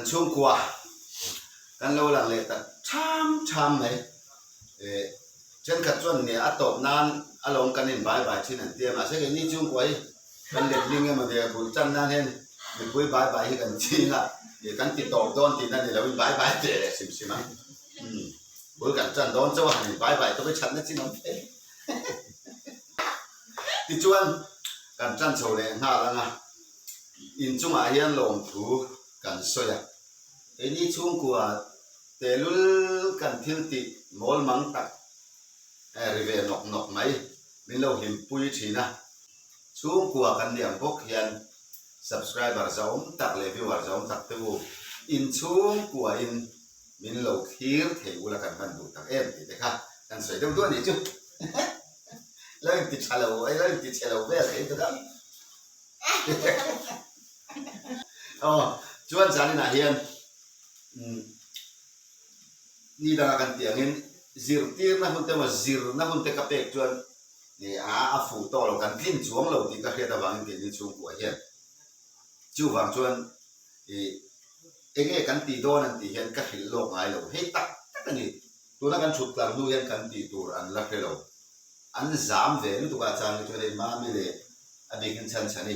chhungkua kan lo lang leh ta ṭham ṭham mai. Eh, thenkhat chuan nge a tawp nan a lawm kan in bai bai thin an ti a, mahse keini chhungkua hi kan letling emaw ni bul tan nan hian mipui bai bai hi kan ching a, eh kan ti tawp dawn tihna ni loin bai bai teh leh hrim hrim a, umm bul kan tan dawn chauh a han in bai bai tawp hi thatna chin awm thei. Tichuan kan tan chho leh nghal ang a, inchungah hian lawmthu kan sawi a, keini chhungkua Tehlul kan thil tih mawl mang tak ri ve nawk nawk mai min lo hlimpui thin a. Chhungkua kan ni ang bawk hian subscriber zahawm tak leh viewer zahawm tak te u in chhungkua in min lo thlir thei ula kan hman duh tak em tih te kha kan sawi deuh duah a nih chu. Lo inti tha lo, lo inti chhe lo vel thei ta dang. Aw chuan zaninah hian Ni danga kan tih angin zirtirna hun te emaw zirna hun te ka pek chuan a a fuh tawh lo, kan tlin chuang lo tih ka hriat avangin keini chhungkuah hian chuvang chuan ih eng nge kan tih dawn an tih hian ka hrilh lawk ngai lo. Hei tak tak a ni, tuna kan thut tlar hnu hian kan tih tur an la hre lo. An zam ve lutuk a chang hi chuan hei Mami leh a bikin Chhanchhani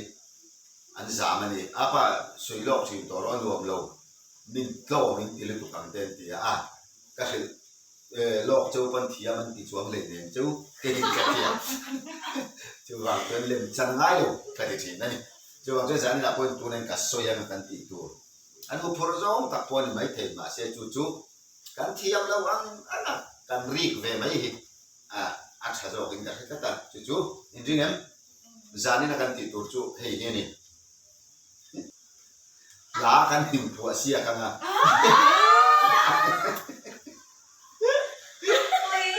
an zam a ni. A pa sawi lawk thin tawh rawh a nuam lo. Min tlawm in ti lutuk ang te an ti a, ka hrilh lawk cheu pawn thiam an ti chuang hlei nen cheu keiin ka thiam chuvang chuan lem chan ngai lo ka ti thin a ni. Chuvang chuan zanin ah pawhin tunin ka sawi ang kan tih tur an hu phur zawng tak pawh a ni maithei mahse chu chu kan thiam lo ang ang a kan rik ve mai hi a tha zawkin ka hre tlat a, chu chu inring em? Zanin a kan tih tur chu hei hi a ni. Hla kan hnim phuah siak ang a.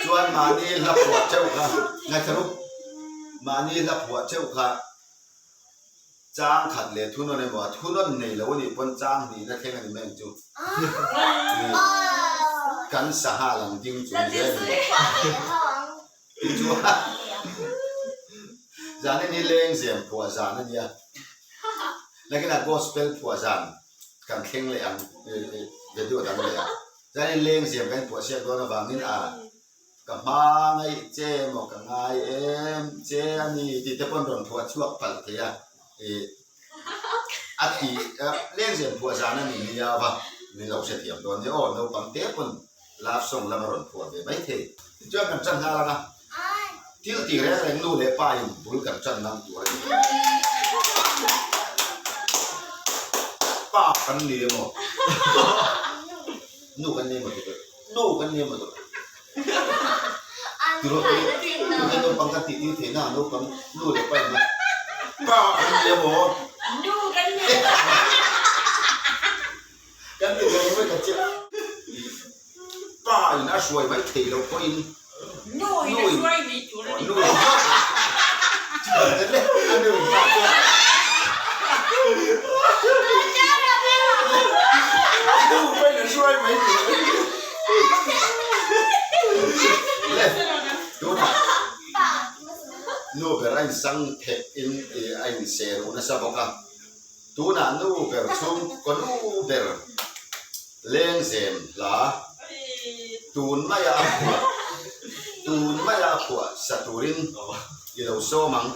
Chuan mahni hla phuah teuh kha, ngaithla rup, mahni hla phuah teuh kha chang khat leh thunawn emaw a thunawn nei lo a nih pawn chang hnihna thleng a ni mai ang chu. Kan sangha lang ding chung zel a ni. Tichuan zan hi lengzem phuah zan a nia. Nakinah gospel phuah zan kan thleng leh ang video dang leh a. Zan hi lengzem kan inphuah siak dawn avangin a ka hma ngaih che emaw ka ngai em che a ni tih te pawn rawn phuah chhuak palh thei a. Ih a ti lengzem phuah zan a ni nia va min lo hrethiam dawn nia aw naupang te pawn Love song lam a rawn phuah ve mai thei. Tichuan kan ṭan nghal ang a, thil tih reng reng nu leh pa in bul kan ṭan ngam tur a ni. Pa kan ni emaw, nu kan ni emaw ti tur, nu kan ni emaw tur. Tiraw tuna naupang kan tih tir theihna ang naupang nu leh pa in pa kan ni emaw. Nu kan ni emaw. Kan ti ve mai ka chiah. Pa in a hruai mai thei lo pawhin Nu in a hruai mai tur a ni. Nu in a nu in pa chuan Nu pawhin a hruai mai tur a ni. Le tunah nu ber a insang thek in a inser ruh nasa bawk a. Tunah nu ber chhung kaw nu ber lengzem hla tun maia a phuah tun maia a phuah sa turin i lo sawm ang.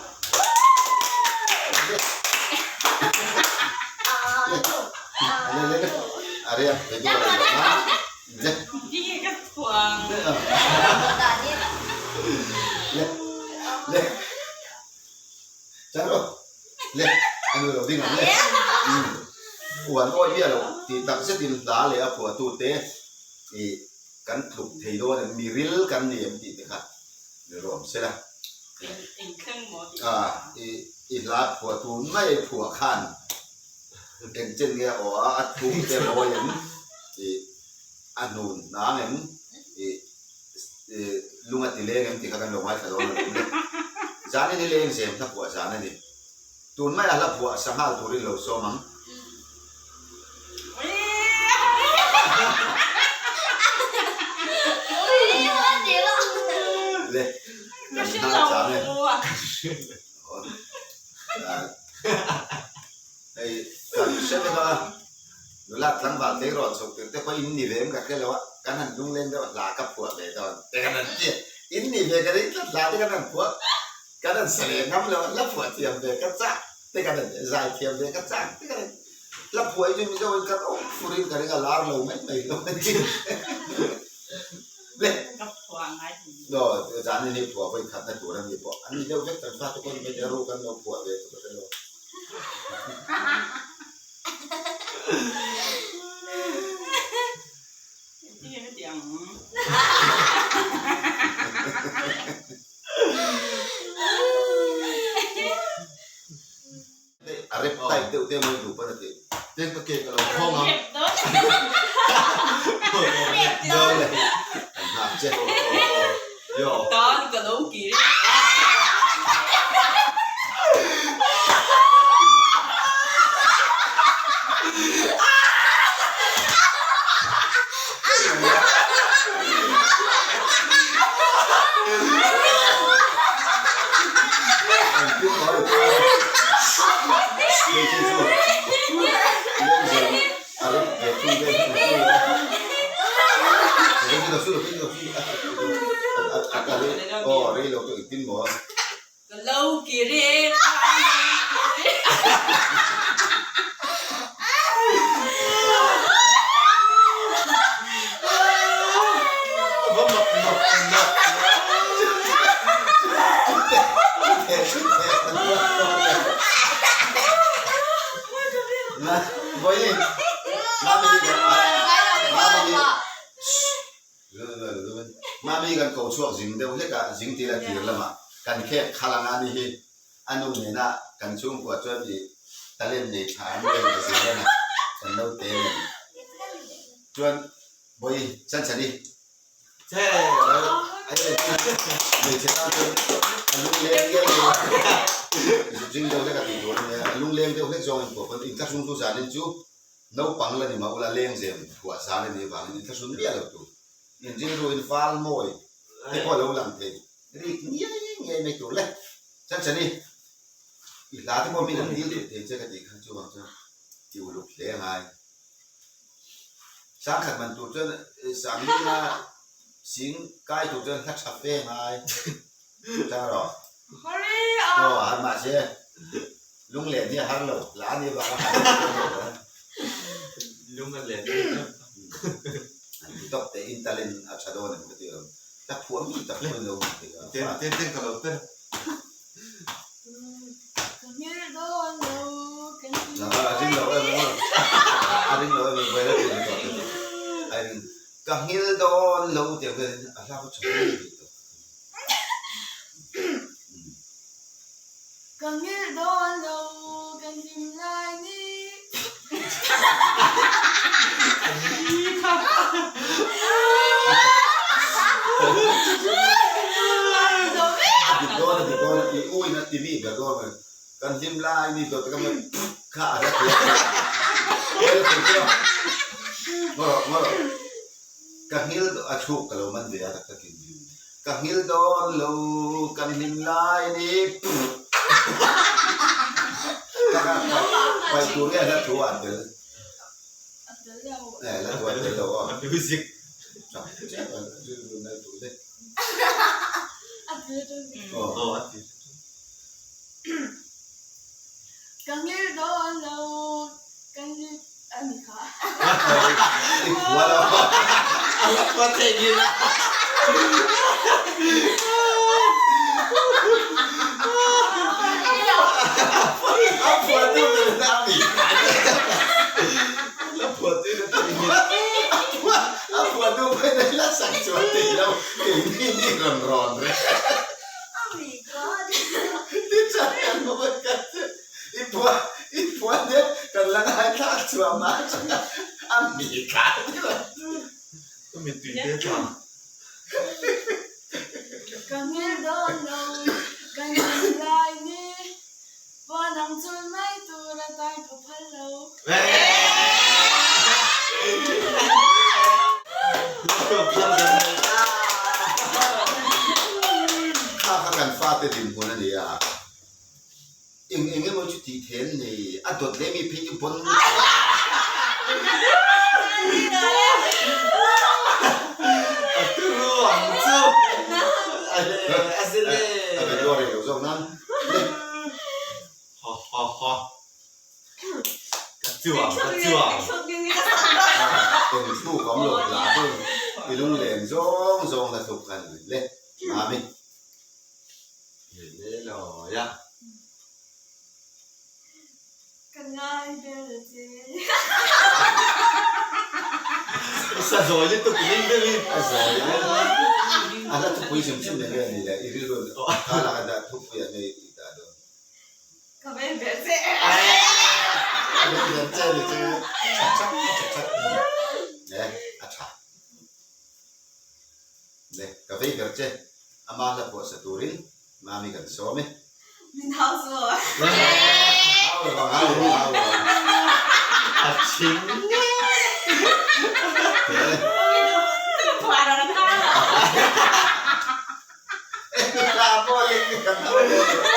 Le, a nu lo ding ang le. Uan awi miah lo tih tak zetin hla leh a phuahtute ih kan tluk thei dawn em, mi ril kan ni em tih te kha ni rawm se la. A, i hla phuahtu mai phuah khan eng chen nge a aw a, a thuk te mawi em, ih a hnun hnang em, ih lung a ti leng em tih kha kan lo ngaithla dawn a lawm le. Zanin hi leng zem hla phuah zan a ni. Tun maia hla phuah sanghal turin lo sawm ang. Le, kan hna chang e. Hei, kan hre vek a. Nula tlangval tleirawl chhuk tir te pawh in ni ve em ka hre lo a, kan han lungleng deuh a hla ka phuah ve dawn te kan han ti a, in ni ve ka ring tlat hla te kan han phuah, kan han sa leh ngam lo a, hla phuah thiam ve ka chak te kan han ti a, zai thiam ve ka chak te kan han ti a, hla phuah hi chu Mizo in kan awm fur in ka ring a lar lo mai mai lo a ni. Le. Ka phuah ngai hlum. Aw, zan in hei phuah vawi khatna tur a ni pawh, an ni deuh vek kan fate pawh ni mai thei a, ruk an lo phuah ve chu ka hre lo. A rep type deuh te mai duh pawn a ti. Ten ka ke ka lo khawng a. An nghak che. Tan ka lo kir. Ka lo kir e ka lo kir e. Mami kan ko chhuak zing deuh hlek a, zing tila tir lamah kan khek khalh ang a ni hi. A nu nena kan chhungkua chuan i talent nei tha an reng ta zel a ni, kan naute nen chuan Bawi Chanchani che hmeichhe tan chuan a lungleng nge zing deuh hlek a tih tur a nia, a lungleng deuh hlek zawng in pawh pawn inthlahrung chu zanin chu naupang la ni mah ula lengzem phuah zan a nih avangin inthlahrun miah lo tur. Inrilruin fal mawi te pawh a lo lang thei rik ngiai ngiai mai tur le. Chanchani, i hla te pawh min an dil duh thei che ka tih kha chuvang chuan ti uluk hle a ngai. Sangkhat man tur chuan Sanglinga sing kai tur chuan hla tha fe ngai. Chang rawh. Aw har mahse lunglen hi a har lo, hla a nih avanga har lo. Lung a len. An ti tawp teh in talent a tha dawn em ka ti lo. Ka phuah mi tak pawh in lo hmu thei a. Ten ten ten ka lo per. Ka hmel dawn lo kan ti. A ring lo em em a ring lo em em vawi la ti ni tawh te a ring ka hmel dawn lo tih ang hian a hla khaw tha hle ni tawh. Ka hmel dawn lo kan hlim lai ni. A dik dawn a dik dawn i u in a ti mi ber dawn mai kan hlim lai ni tawh te ka kha a la ti a ngaw ngaw ka hmil a thluk ka lo man ve a tak takin Ka nghil dawn lo, kan hlim lai ni. Ka ka pai tur nge hla thu ah an tel? A tel lo. Eh, hla thu ah an tel lo aw. Music. Chak chak a rilru nal tur te. A tel chu ni. Aw. Aw, a tel. Ka nghil dawn lo, kan hlim a ni kha. I phua lo. A la phua thei ngil a. A phua tu ber in a mi. La phua tu ber thei ngil. A phua tu ber in la sak chuan thei lo. Keini ni rawn rawn reng. Ka mittui te tla. Ka hmel dawn lo, ka nun lai ni, Puan ang chul mai tur a tai ka phal lo. Kha kha kan fate dinhmun a ni a, eng eng emaw chu tih theih an nei, a dawt leh mi phei chu bon lutuk a. A turu ang chu. A le a se le. A video rei lo zawk nan. Ha ha ha. Ka chuang ka chuang. Eng thluk awm lo hla deuh i lunglen zawng zawng hla thluk khan le Mami. Le lawi a. Ka ngai ber a che. I sa zawi lutuk ring deuhin. A zawi deuh. A hla thupui hrim hrim nen nge a ni le? I rilru kha laka dah thupui ah nge i dah dawn? Ka vei ber che. Ka vei ber che ni chu tha that tha that e a tha. Le ka vei ber che ama hla pawh sa turin Mami kan sawm e. Min hau chu aw. Hau lo vang hau lo vang hau lo vang. A chhing ngei. Hla pawh leng kan hau dawn lo.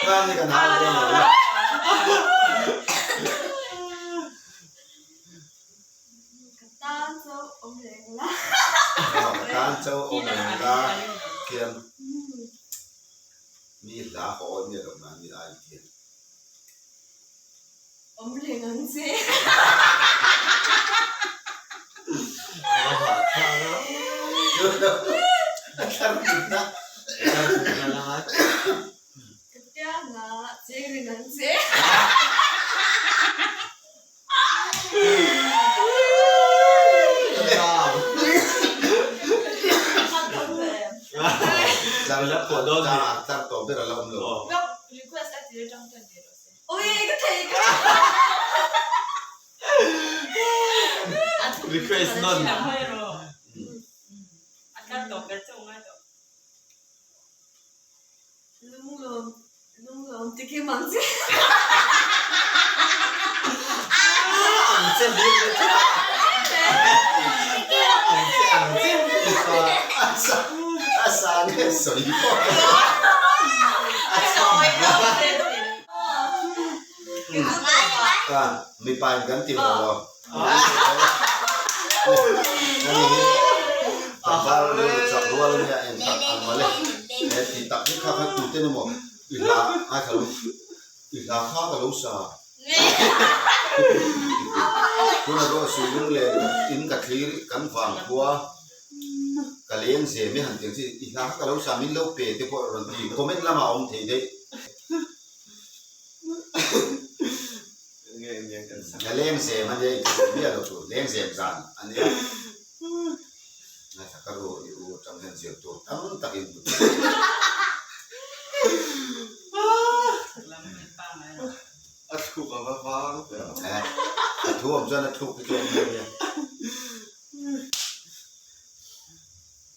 Mami kan hau dawn lo. Ka tan chauh awm reng la. Ka tan chauh awm reng la khian mi hla haw awm miah loh nan mi ai thiam. Awm reng ang che. A thlar thutna. Ka pianga cheng reng ang che. Tlar tawh ber a la awm lo. Request nawn. Lunglawm lunglawm ti khi mang che. Ang che hlir le chu. Ang che ang che ti kha. A sa nge sawi pawh. A sawi A mipa in kan ti lo lo. Ani hi tlangval rilru chak rual a nia eng tak ang mawle. He ti tak hi kha kha tute ni maw i hla ngaithla lo i hla kha ka lo sa. Tuna pawh Suilung leh in ka thlir kan vang khua ka leng zem e han ti ang chi i hla kha ka lo sa min lo pe te pawh rawn ti comment lamah a awm thei daih. Lengzem a nia i ti miah lo tur lengzem zan a nia ngaithla ka ru i u atang hian zir tur tam tak in hmu thei A thluk a va vang a thu awm chuan a thluk hi chu awm nia nia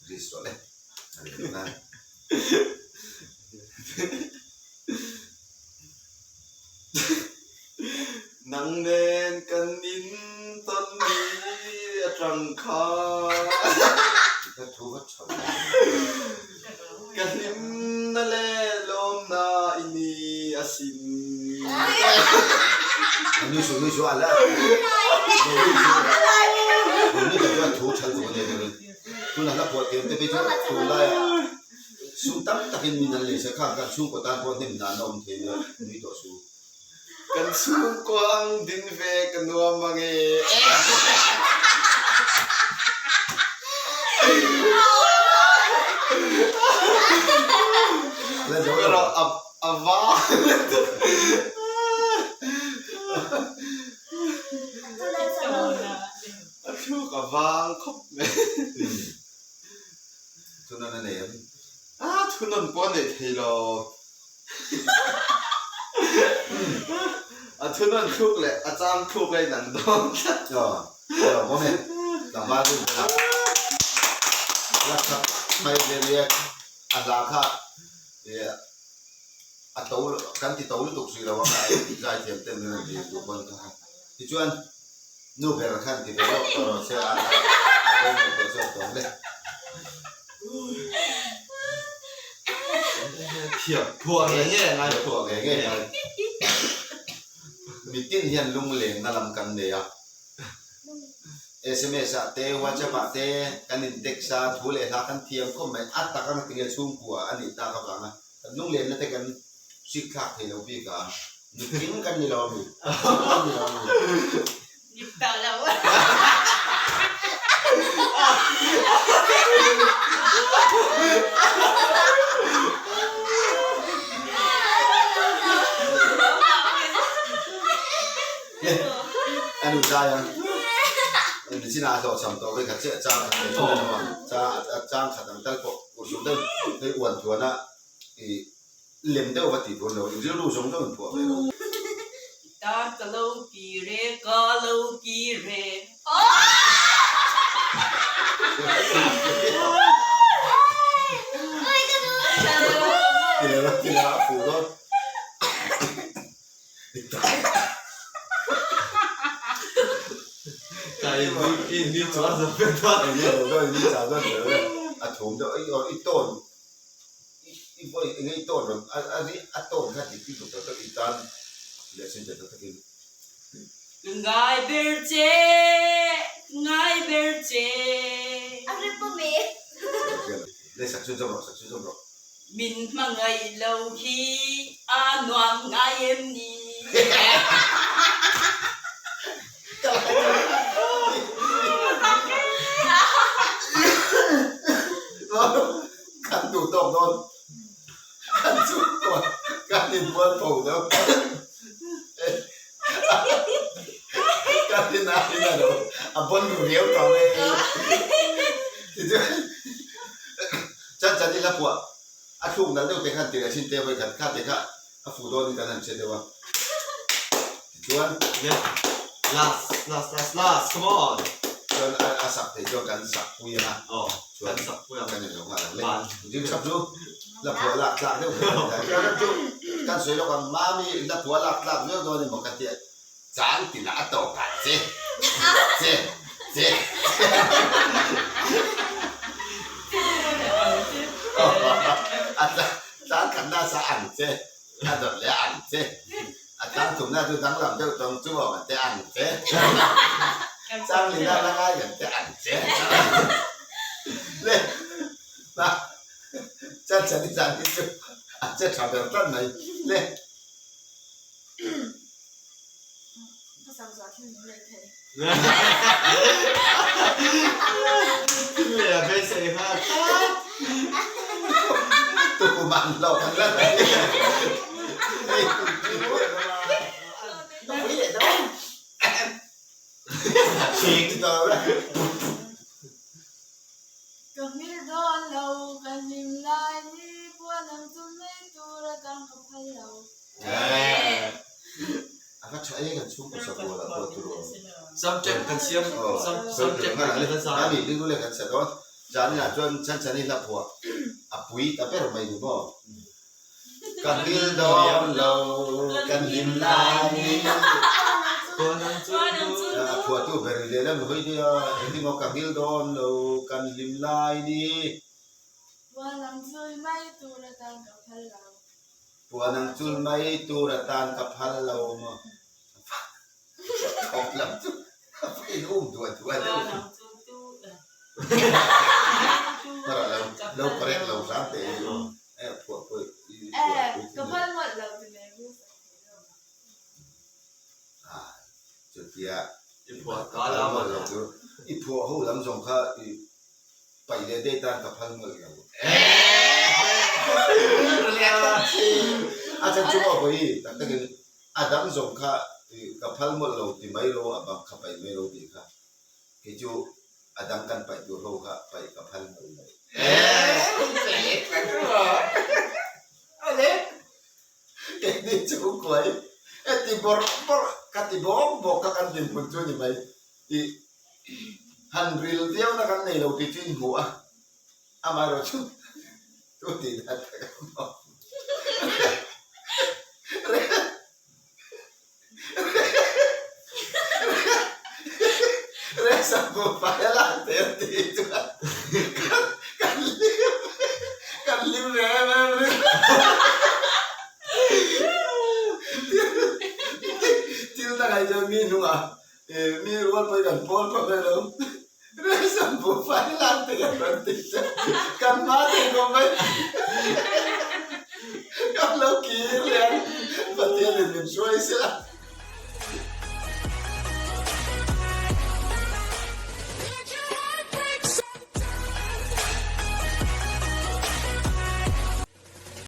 risk tawh le a ri lo nan. Nang nen kan in tawn ni atang kha. Ka thu vat tha lo. Ka hlim na leh lawm na i ni asin. Nui su nui su a la. Nui ta chuan thu tha lutuk a nei deuh in. Tuna hla phuah thiam te phei chu tunlai ah Sum tam takin min an lei se kha kan chhungkaw tan pawh hnem dan a awm thei nia nui tawh su. Kan chhungkaw ang din ve ka nuam ang e. A va A thluk a vang khawp mai. Thunawn a nei em? A, thunawn pawh a neih thei lo. A thunawn thluk leh a chang thluk a inang dawn tlat. Aw, aw bawm e. Tlangval ru vel a. La khat mai ve nia a hla kha a to kan ti to lutuk zui lo ang a zaithiam ten an rawn ti duh pawn kha. Tichuan. Nu ber khan ti ve lawk tawh rawh se a pawimawh tawh zawk tawh hle. Thiam phuah ngei ngei a ngai. Phuah ngei ngei a ngai. Mitin hian lunglengna lam kan nei a. Sms ah te, WhatsApp ah te kan in text a, thu leh hla kan thiam khawp mai. A tak ang tinge chhungkua a nih tak avanga kan lunglenna te kan hrik thlak thei lo bik a, nutling kan ni lo a mi, nutling kan ni lo a mi. Nip ta lo. A nu zai a, nichinah a hlawhchham tawh vei khat chiah chang khat nei tawh a, chang khat ang tal pawh urhsun deuh hei uan tluana ih lem deuh va tih tur lo, in rilru zawng zawng in phuah ve lo. Tan ka lo kir e, ka lo kir e. Ti lo ti lo a phu dawn. A thum deuh i aw i tawn i vawi eng nge i tawn rawn a a ri a tawn kha dik dik tak tak i tan leh sin tak takin. Ka ngai ber che, ka ngai ber che. A ri pawm e. Le sak chhunzawm rawh, sak chhunzawm rawh. Min hmangaih lo hi a nuam ngai em ni? Kan duh tawk dawn, kan chhungkua kan inbual tho deuh. Ka rin a rin a lo, a bawn ru riau tawh mai. Tichuan chan chan i hla phuah a thluk nalh deuh te khan ti leh thin te vawikhat kha te kha a fuh dawn in kan han hre deuh a. Tichuan Last last last last come on. Chuan a sak thei chuan kan sak pui ang a. Aw kan sak pui ang. Kan in lo nghal ang le. Ding chap chu la phuah lak tlak deuh hle a ni ta. Chuan chu kan sawi lawk ang mami la phuah lak tlak viau dawn emaw ka tia chang tinah a tawk ah che che che a tlang khatna sa ang che a dawt leh ang che a tlang thumna chu danglam deuh tawng chu awm ang che ang che Changlina la ngai ang che ang che le Chan chan i zan hi chu a che tha ber tlat mai le. Ka sak zuah thil min lei thei. Thil lei a beisei nghal tlat. Tuman lo kan la thei. Hei ka pui leh dawn. Ching ti tawh lo. Ka hmil dawn lo, ka hlim lai ni puan ang chu mai tur atang ka phal lo. A va tha e kan chhungkaw sakual ah pawh tur awm. Subject kan siam subject kan la zai. Ani ding leh kan sa dawn. Zan inah chuan chhan chhan i hla phuah a pui ta ber mai ni maw. Ka hmil dawn lo, kan hlim lai ni. A phuahtu ber i lehlam hawi daih a, engtin maw ka hmil dawn lo, kan hlim lai ni. Puan ang chul mai tur atan ka phal lo. Puan ang chul mai tur atan ka phal lo maw. Thawk lam chu a fain um duah duah deuh. Lo correct lo hram teh i e phuah pawh i Eh, ka phal mawlh lo ti mai mu sak thei lo. Ah, chutia i phuah ka la mawlh lo chu i phuah ho lam zawng kha i paih leh daih tan ka phal mawlh lo. A chan chu maw hawi tak takin a dang zawng kha ka phal mawlh lo ti mai lo a bang kha paih mai lo tih kha Kei chu a dang kan paih tur ho kha paih ka phal mawlh lo. Keini chu kuai e ti bawrh bawrh ka ti bawk bawk kha kan dinhmun chu ni mai tih han ril viau na kan nei lo tih chu in hmuh a, amaherawh chu tu tih dan tak a maw. Resa buhfai a lak thei a tih chuan kan hlim kan hlim ve em em ri thil dangah hi chuan mi hnungah. Mi rual pawhin kan pawl phah mai lo. Ration buhfai lak te kan rawn ti che. Kan hma thei khawp mai. Kan lo kir leh ang. Pathianin min hruai sela.